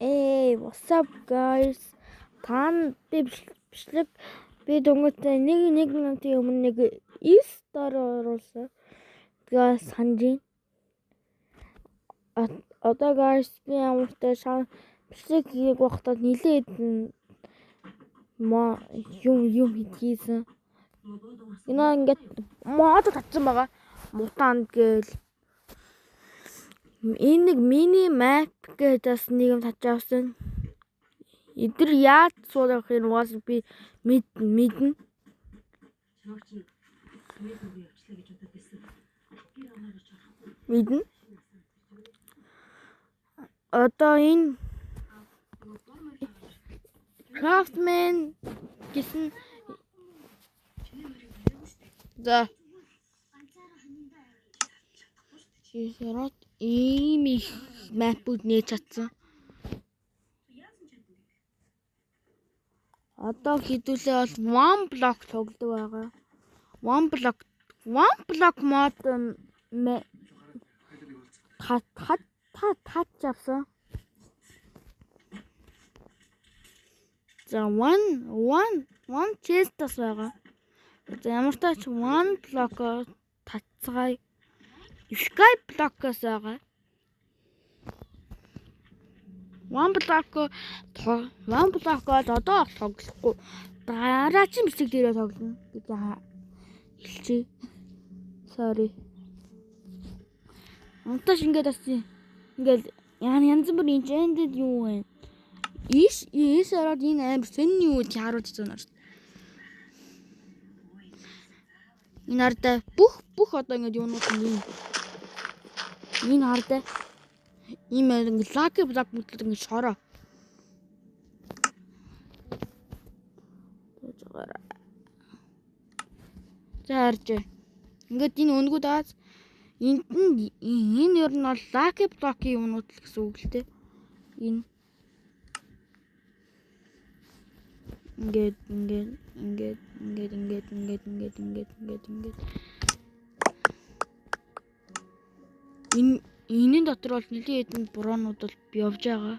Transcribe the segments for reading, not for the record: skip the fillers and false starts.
Hey, what's up guys? Та би бичлэг би дөнгөж нэг минутын өмнө нэг story оруулсан. Тэгээ санаж байна. Одоо guys би ямартай бичлэг хийх байхдаа нилээд юм хийсэн. Энэ ингээд мод татсан байгаа. Мутант гээл. Энэ нэг мини map гэж бас нэг юм татж авсан. Эдгээр яаж суулгах юм угаас би мэднэ. Мэднэ. Одоо энэ Craftman гэсэн за Широт ийм их map-ууд нээж чадсан. Одоо хэдүүлээ бол one block тоглодог байгаа. One block mod татж авсан. За one chest бас байгаа. За ямар ч one block татцгаая. Sky block-оос байгаа. One block бол одоо тоглохгүй. Дараагийн бичлэг дээрээ тоглоно гэж хэлчихье. Sorry. Унтааш ингээд бас ингээд янз бүр enchanted юу вэ? Иш ороод энэ амар сонин юу гэж харуулж байгаа юм. Энэ хардаа бүх одоо ингээд юунууд нь энэ хардаа ийм ингээд lucky block мэтлэг ингээд шороо. За харж. Ингээд энэ өнгүүд аз энд нь энэ ер нь бол lucky block-ийн юмнууд л гэсэн үг л дээ. Энэ ингээд ингээд ингээд ингээд ингээд ингээд ингээд ингээд ингээд ингээд энэ энэний дотор бол нэлийн хэдэн броонууд бол явж байгаа.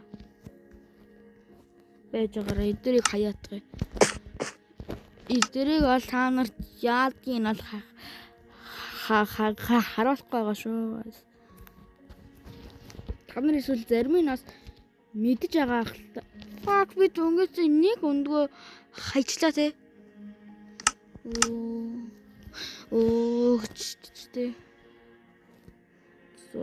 Байж байгаараа эдгэрийг хаяатгая. Эдгэрийг бол та нарт яадгийг нь бол харуулахгүй байгаа шүү. Та нар эсвэл зарим нь бас мэдэж байгаа ах л та. Fuck би дөнгөж нэг өндгөө хайчлаа те. Өө ч тэ. За.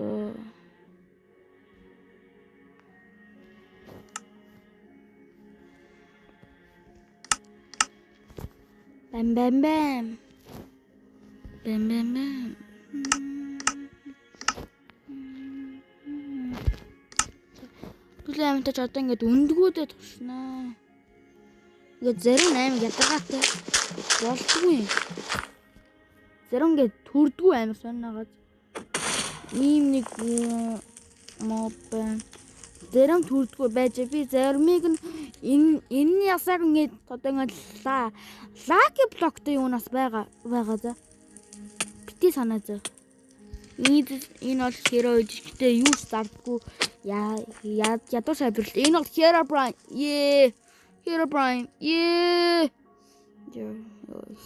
Бам бам бам. Бам бам бам. Түлээ амтаж одоо ингээд өндгүүдээ туршнаа. Ингээд зарим амар ядаргаатай болдгүй юм. Зарим ингээд төрдгүү амар сонноогоос. Ийм нэг моб байна. Зарим төрдгүү байж би заримыг нь энэ ясаар ингээд одоо ингээд lucky block-тэй юунаас байгаа за. Бити санаа за. Энэ бол hero гэжтэй юу ч зардггүй ядуу сайбарлал. Энэ бол Herobrine. Ее. Herobrine. Ее.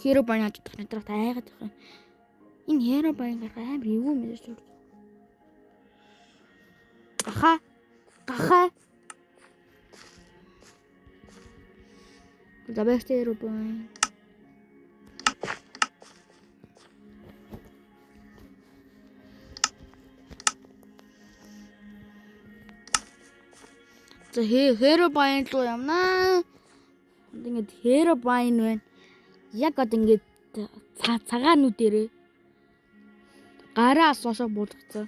Herobrine хажуудах надрах айгаад байх юм. Энэ Herobrine гарах амар эвгүй юм байна шүү. Гаха. Гаха. The best Herobrine. За Herobrine руу явнаа. Одоо ингээд Herobrine байна. Яг одоо ингээд цагаанууд дээрээ гараа асуушаа буулгацсан.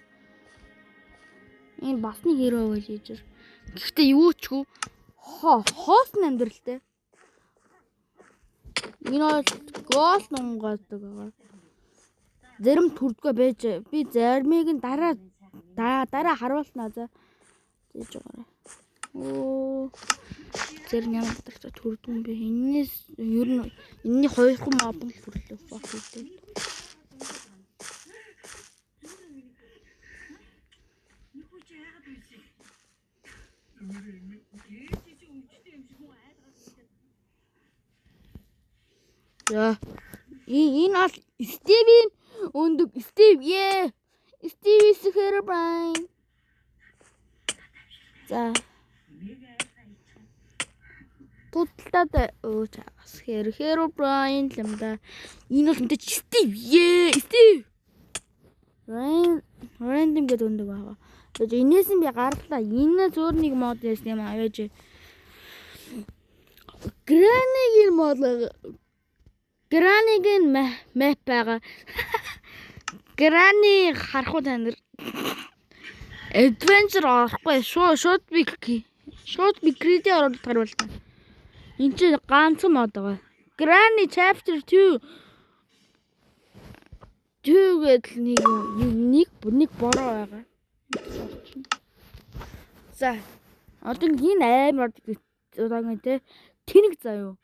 Энэ бас нэг hero гэж хийж байна. Гэхдээ юу ч хүү хоосон амьдралтай. Энэ бол гол нунгаадаг байгаа. Зарим төрдгөө байж би заримыг нь дараа харуулнаа за. Зээж байгаарай. Оо зэрэг ямар дарцаа төрдөг юм бэ? Энээс ер нь энэний хоёрхан моб л төрлөө fuck гэдэг. За. Энэ бол Стивийн өндөг Стив ээ. Стив is Herobrine. За. Тудалтад өөч бас Herobrine л юм да. Энэ бол мэдээж Стив ээ. Стив. Random гэдэг өндөг байгаа. Тэгээд энээс нь би гарлаа. Энэ зөөр нэг мод яасан юм аваач. Granny-гийн мод Granny-гийн map байгаа. Granny харах уу та нар? Adventure орохгүй шууд би create оруулах гарвал та. Энд чинь ганцхан мод байгаа. Granny chapter 2 2 гэдэл нэг бороо байгаа. За одоо энэ амар одоо те тэнэг заяа.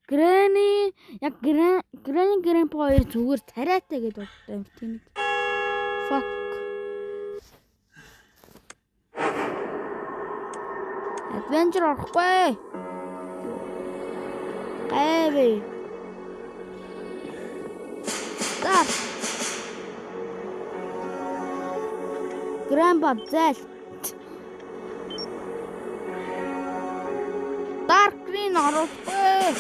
Granny яг Granny Grandpa хоёр зүгээр царайтай гэдээ боддог юм тэнэг. Fuck. Adventure орохгүй. Гайвэ. Stop. Grandpa зээл. Dark green орохгүй.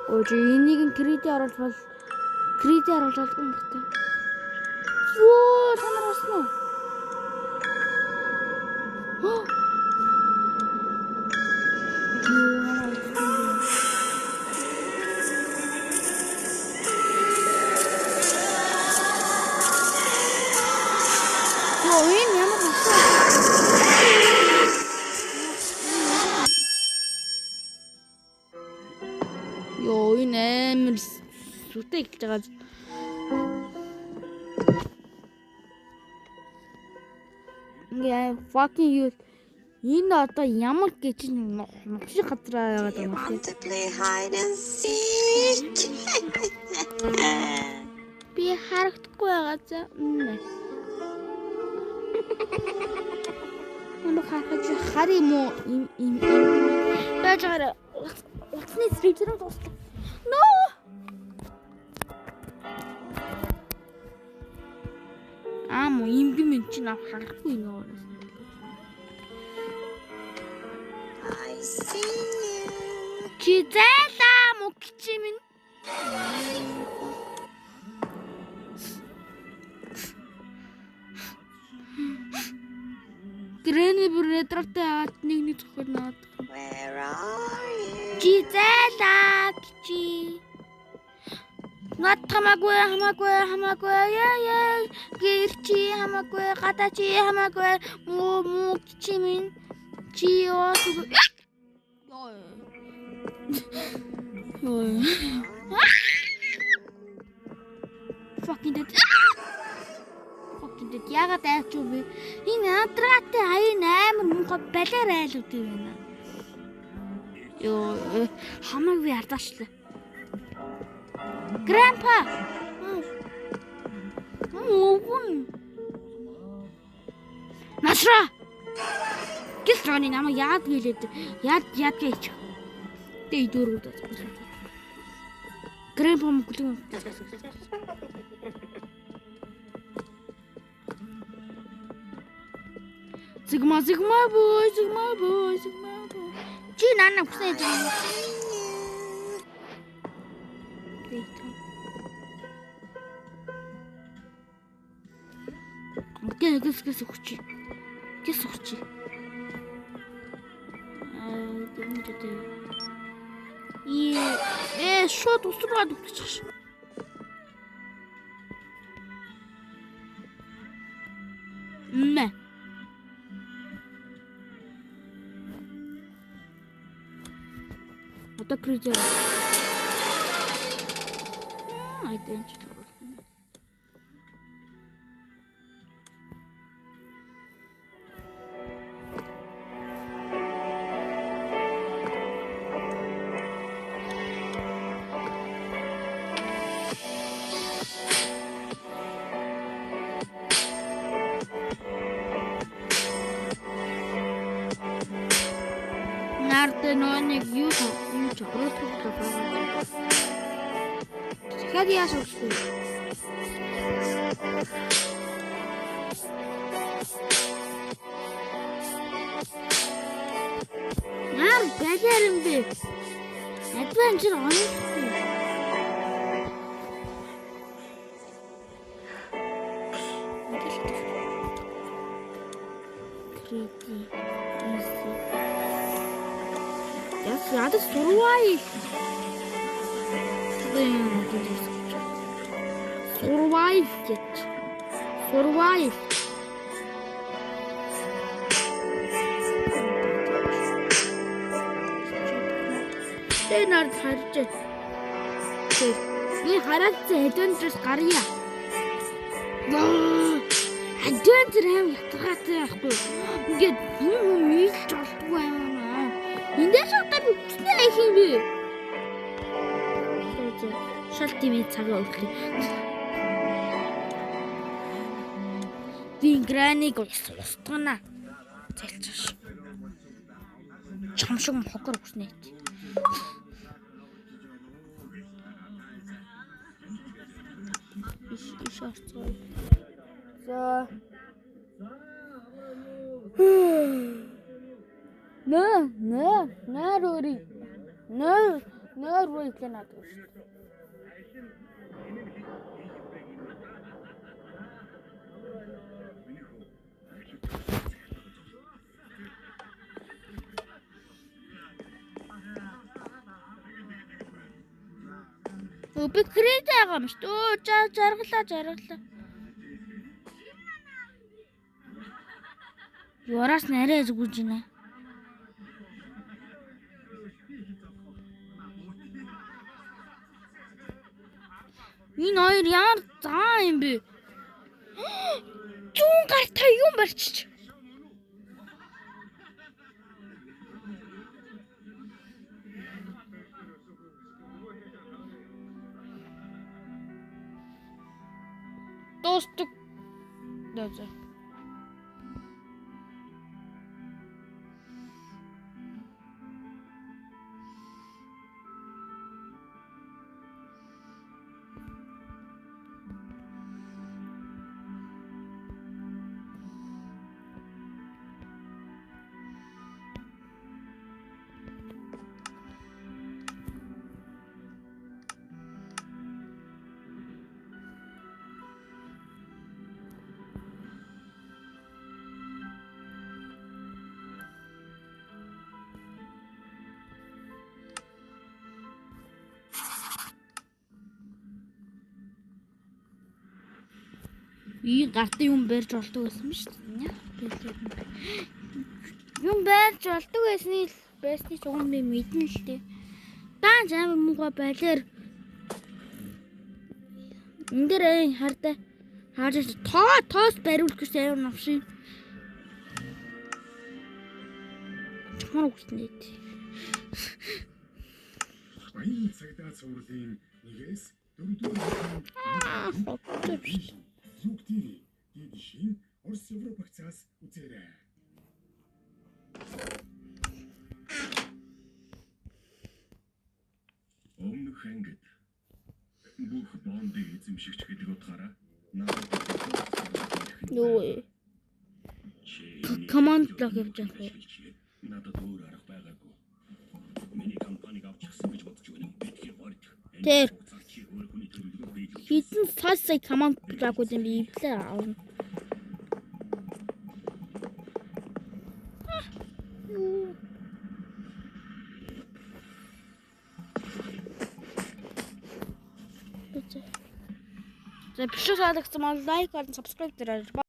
Ожи энийг нь кредит оруулбал кредит оруулж болдгүй юм байна. Йоо, та нар болсон уу? Йоо, энэ ямар болсон? Йоо, энэ амар сүтэй эхэлж байгаа. Ингээ fucking you. Энэ одоо ямар гэж нухшиг газраа яваад байгаа юм бэ? Би харагдахгүй байгаа за. Өнөө харахад хар юм уу? Им байж байгаа. Утасны зэрэг дуслаа. No. Аа мó им юм чинь харахгүй нөө. I see you. Чи зайлаа мөгч минь. Грэни бүр рэдралтай аваад нэг нэг зөхөр наад. Where are you? Чи зайлаа чи. Над хамаагүй хамаагүй хамаагүй яа яа гэр чи хамаагүй гадаа чи хамаагүй муу муу чи минь чи ёо ёо fucking dead fucking dead яагаад айч юу бэ энэ антратай аян амар муухай балиар айлууд юм байна ёо хамаагүй ардаачлаа. Grandpa. Өвгөн. Насра. Гис роны намайг яад гэлээд яад яад гэж. Тэ дөрөв даа. Grandpa мөглөн. Sigma sigma boy sigma boy sigma boy. Чи нана хүснэ гэж юм. Гэс гэс өгч. Гэс өгч. Аа дэмжтэй. Ээ шууд усраад өгчих. Мэ. Одоо кризер. Аа дэмжтэй. Наар дээр нөгөө нэг юу юу ч оруулах байгаа. Тэгэхээр яаж өгөх вэ? Наар балиар юм бэ? Adventure онохгүй. Creative easy. Яс ядаж survive. Survive гэж. Survive. Тэр нард харж. Тэр би хараад adventure-с гарья. Adventure аим ятгаатай байхгүй. Ингээд юм нийлж болдгоо юм аа. Эндээс одоо би хүснээ их юм бэ? Шал тийм цагаа өглөө. Би граниг устгана. Залчааш. Чам шиг хогор хүснэ. Иш орцгоо. За. Нэ, нэ, нэр өрий. Нэр, нэр рүү иплээ надад шүү. Би кредит байгаа юм шүү. Өө жаргалаа жаргалаа. Юураас нарай зүгүүж байна. Энэ хоёр ямар заа юм бэ? Зүүн гартаа юм барьчих. Дуустдаг. За. Ийм гартын юм барьж болдог байсан шүү дээ. Юм барьж болдог байсны байсны ч уг би мэднэ л дээ. Даанч амар муухай балиар. Энд дээр эй хардаа харж тоос бариулах гэсэн амар новшин. Чамар үгснэ. Баян цагдаа цувралын нэгээс дөрөвдүгээр Югтири дид шин Орос Европ агцаас үзээрэй. Өмнөх ангид бүх Бондыг эзэмшигч гэдэг утгаараа надад юу вэ? Команд блок явж байгаа. Надад өөр арга байгаагүй. Миний компаниг авчихсан гэж бодож байна. Битгий борд. Тэр хэдэн сая команд блокууд юм би эвлээ авна. За бичлэг таалагдсан бол лайк болон subscribe дээрэй.